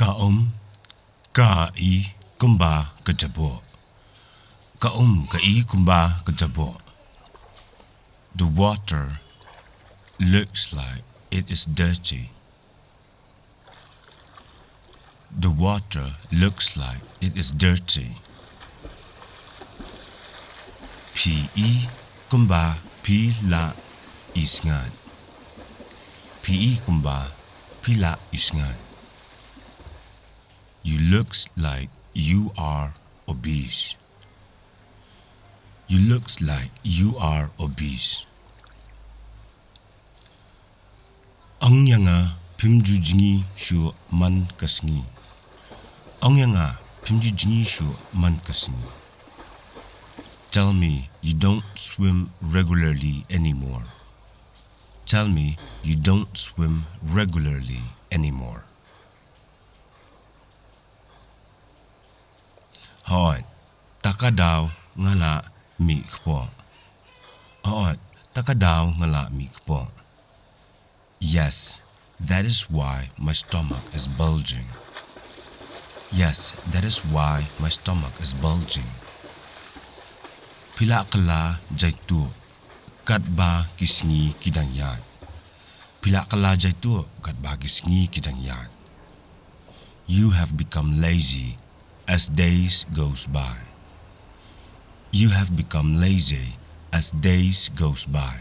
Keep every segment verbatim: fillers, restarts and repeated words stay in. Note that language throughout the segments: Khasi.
Ka um ka i kumba ka jaboh. Ka um ka i kumba ka jaboh. The water looks like it is dirty. The water looks like it is dirty. Phi i kumba phi la isngat. Phi i kumba phi la isngat. You looks like you are obese. You looks like you are obese. Ong ïa nga phim ju jngi shuh man ka sngi. Ong ïa nga phim ju jngi shuh man ka sngi. Tell me you don't swim regularly anymore. Tell me you don't swim regularly anymore. Hooid, ta ka daw nga la mih kpoh. Hooid, ta ka daw nga la mih kpoh. Yes, that is why my stomach is bulging. Yes, that is why my stomach is bulging. Phi la kylla jaituh katba ki sngi ki dang ïaid. Phi la kylla jaituh katba ki sngi ki dang ïaid. You have become lazy as days goes by. You have become lazy as days goes by.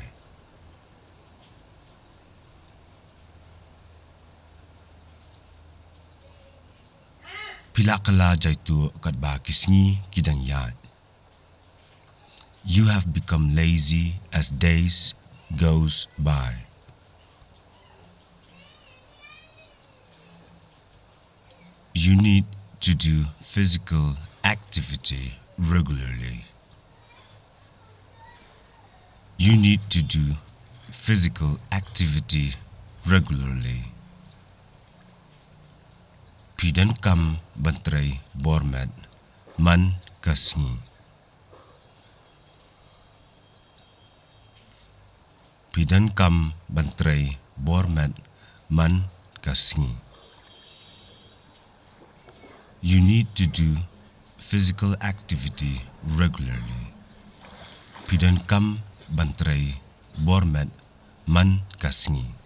Phi la kylla jaituh katba ki sngi ki dang ïaid. You have become lazy as days goes by. You need to do physical activity regularly. You need to do physical activity regularly. Phi donkam ban trei bor met man ka sngi. Phi donkam ban trei bor met man ka sngi. You need to do physical activity regularly. Phi donkam ban trei bor met man ka sngi.